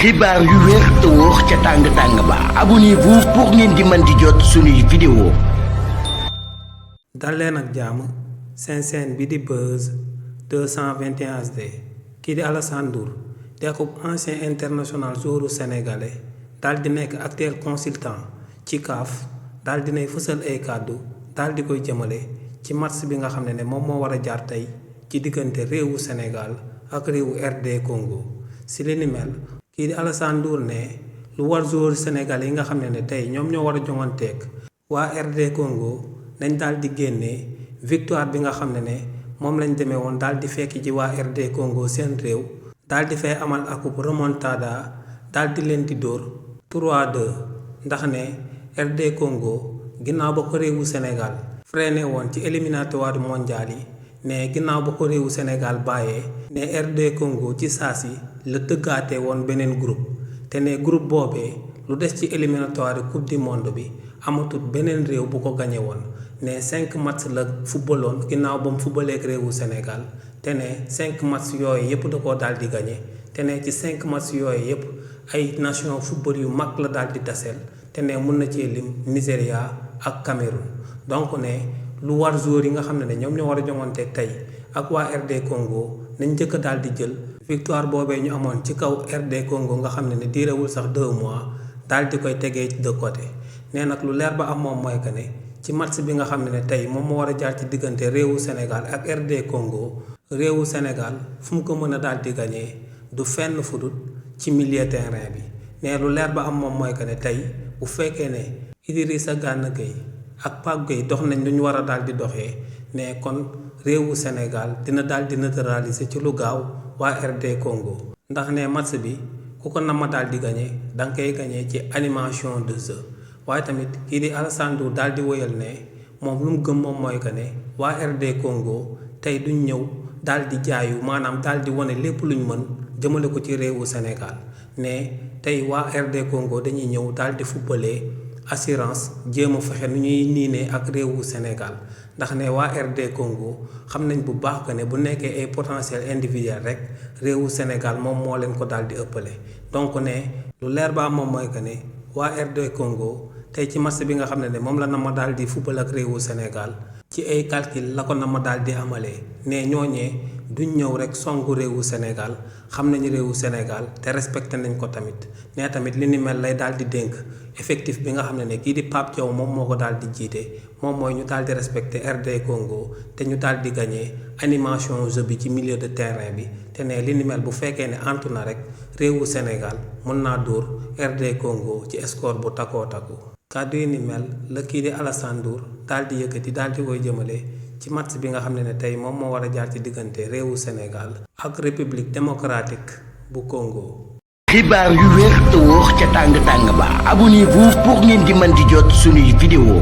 xibaar yu wér te wóor ca tàng ba abonnez-vous pour ngeen di mën di jot suñuy vidéo. dal leen ak jàmm seen chaîne bi di Buzz 221 HD kii di Alassane Ndour di ak ancien international joueur sénégalais daal di nekk actuel consultant ci CAF daal dinay fësal ay kàddu daal di koy jëmale ci match bi nga xam ne moom moo war a jaar tey ci diggante réewu Sénégal ak réewu RD Congo si li ni mel kii di Alassane Ndour ne lu war joueur Sénégal yi nga xam ne tey ñoom ñoo war a jonganteeg waa RD Congo nañ daal di génnee victoire bi nga xam ne moom lañ demee woon daal di fekk ji waa RD Congo seen réew daal di fay amal akub remontada daal di leen di dóor 3-2 ndax ne RD Congo ginnaaw ba ko réewu Sénégal freiné woon ci éliminatoire mondial yi ne ginnaaw ba ko réewu Sénégal bàyyee ne RD Congo ci saasi la tëggaate woon beneen groupe te ne groupe boobee lu des ci éliminatoire coupe du monde bi amatul beneen réew bu ko gañe woon ne 5 match la footballoon ginnaaw ba mu footballeek réewu Sénégal te ne 5 match yooyu yëpp da koo daal di gañe te ne ci 5 match yooyu yëpp ay nation football yu mag la daal di taseel te ne mun na cee lim Nigéria ak Cameroun donc ne lu war joueur yi nga xam ne ñoom ñoo war a joŋante tey ak waa RD Congo nañ njëkk a daal di jël victoire boobee ñu amoon ci kaw RD Congo nga xam ne diirewul sax 2 mois daal di koy tegee de côté nee nag lu leer ba am moom mooy que ne ci match bi nga xam ne tey moom moo war a jaar ci diggante réewu Sénégal ak RD Congo réewu Sénégal fu mu ko mën a daal di gañee du fenn fudut ci milieu terrain bi nee lu leer ba am moom mooy que ne tey bu fekkee ne Idrissa Gana Gueye ak Pape Gueye dox nañ lu ñu war a daal di doxee ne kon réewu Sénégal dina daal di neutraliser ci lu gaaw waa RD Congo ndax ne match bi ku ko nama daal di gagné danga koy gagné ci animation de jeu waaye tamit kii di Alassane Ndour daal di woyal ne moom lu mu gëm moom mooy que ne waa RD Congo tey duñ ñëw daal di jaayu maanaam daal di wane lépp luñ mën jëmale ko ci réewu Sénégal ne tey waa RD Congo dañuy ñëw daal di footballee assurance jéem a fexe nu ñuy niinee ak réewu Sénégal ndax ne waa RD Congo xam nañ bu baax que ne bu nekkee ay potentiel individuel rek réewu Sénégal moom moo leen ko daal di ëppale donc ne lu leer ba moom mooy que ne waa RD Congo tey ci match bi nga xam ne moom la na ma daal di football ak réewu Sénégal ci ay calcul la ko na ma daal di amalee ne ñooñee duñ ñëw rek songu réewu Sénégal xam nañu réewu Sénégal te respecté nañ ko tamit ne tamit li ni mel lay daal di dénk effectif bi nga xam ne kii di Pape Thiaw moom moo ko daal di jiite moom mooy ñu daal di respecté RD Congo te ñu daal di gagné animation jeu bi ci milieu de terrain bi te ne li ni mel bu fekkee ne antu na rek réewu Sénégal mën naa dóor RD Congo ci score bu takkoo takku kàddu yi ni mel la kii di Alassane Ndour daal di yëkkati daal di koy jëmale ci match bi nga xam ne tey moom moo war a jaar ci diggante réewu Sénégal ak République démocratique bu Congo. xibaar yu wér te wóor ca tàng ba abonnez-vous pour ngeen di mën di jot suñuy vidéo.